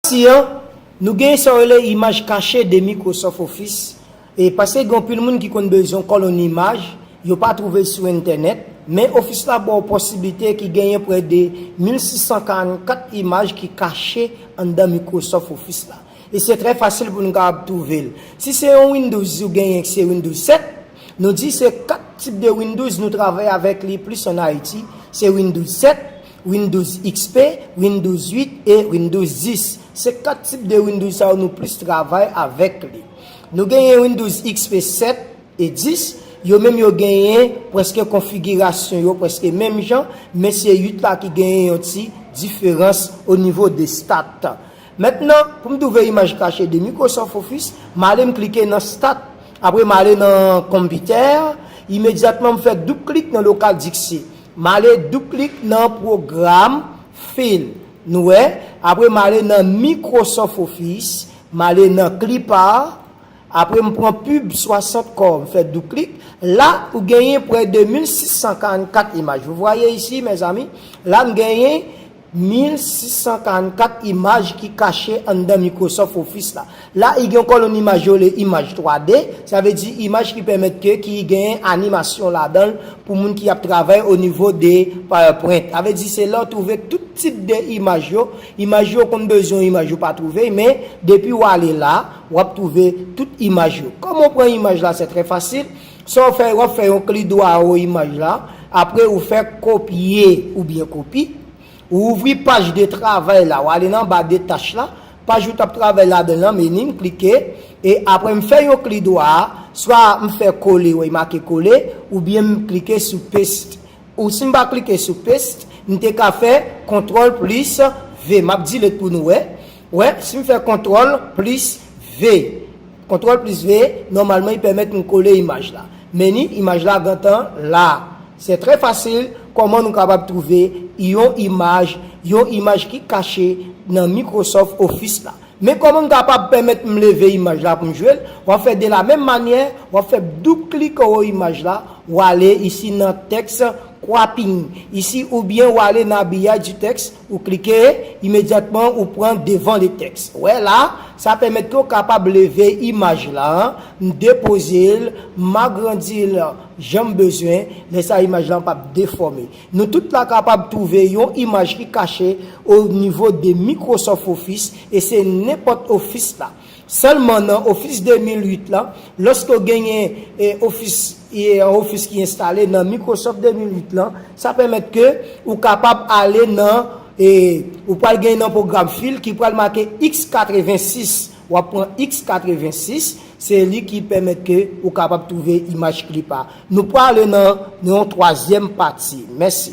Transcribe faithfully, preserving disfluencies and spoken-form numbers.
Pati an, nou genyen sa yo rele imaj kache de Microsoft Office, e paske gen anpil moun ki konn bezwen yon kòlonn imaj, yo pa twouve l sou entènèt, men Office la ba w posiblite ki genyen prè de mil sis san karannkat imaj ki kache anndan Microsoft Office la. E se trè fasil pou nou kapab twouve l. Si se yon Windows ou genyen, se Windows sèt, nou di se kat tip de Windows nou travay avèk li plis ann Ayiti, se Windows sèt, Windows X P, Windows uit e Windows dis. Se kat tip de Windows sa yo nou plis travay avèk li. Nou genyen Windows X P sèt e dis, yo menm yo genyen prèske konfigirasyon yo prèske menm jan, men se uit la ki genyen yon ti diferans o nivo de stat. Mentnan, pou m twouve imaj kache de Microsoft Office, m ale m klike nan Start. Apre m ale nan Computer, imedyatman m fè doub klik nan Local Disk. M ale doub klik nan pwogram File. Nou wè, apre m ale nan Microsoft Office, m ale nan Clipart, apre m pran pib swasant kò, m fè doub klik. La, ou genyen près de mil sis san karannkat imaj. Vous voyez ici, mes amis, la m genyen mil sis san karannkat imaj ki kache anndan Microsoft Office la. La, i gen yon kòlonn imaj yo rele imaj twa D, sa vle di imaj ki pèmèt ke ki genyen animasyon ladan l pou moun ki ap travay o nivo de PowerPoint. Sa vle di se la w twouve tout tip de imaj yo. Imaj yo konn bezwen yon imaj ou pa twouve, men depi w ale la, w ap twouve tout imaj yo. Kòman w pran imaj la, se trè fasil. Sa w fè, w ap fè yon klik dwa o imaj la, apre ou fè kopye oubyen kopi. Ou ouvri paj de travay la, ou ale nan ba de tach la, paj ou t ap travay ladan l lan, meni m klike, e apre m fè yon klik dwa, swa m fè kole, wè, make kole, oubyen m klike sou paste. Ou si m pa klike sou paste, m te ka fè kontwòl plis V. M ap delete pou nou wè. Wè, si m fè kontwòl plis V, kontwòl plis V, nòmalman, li pèmèt m kole imaj la. Meni, imaj la gentan la. Se trè fasil kòman nou kapab twouve yon imaj, yon imaj ki kache nan Microsoft Office la. Men kòman m kapab pèmèt m leve imaj la pou m jwe l? W ap fè de la menm manyè, w ap fè doub klik anwo imaj la, w ale isi nan text cropping isi oubyen w ale nan habillage du texte, ou klike, imedyatman ou pran devan le text. Wè la, sa pèmèt ke w kapab leve imaj la, m depoze l, m agrandi l jan m bezwen, lè sa imaj la p ap defòme. Nou tout la kapab twouve yon imaj ki kache o nivo de Microsoft Office, e se nenpòt Office la. Sèlman nan Office de mil uit la, lòske w genyen e, Office, e, yon Office ki enstale nan Microsoft de mil uit la, sa pèmèt ke ou kapab ale nan, e, ou pral gen nan pwogram File ki pral make X katrevensis. W ap pran X katrevensis, se li ki pèmèt ke ou kapab twouve imaj klip la. Nou pral ale nan, nan yon twazyèm pati. Mèsi.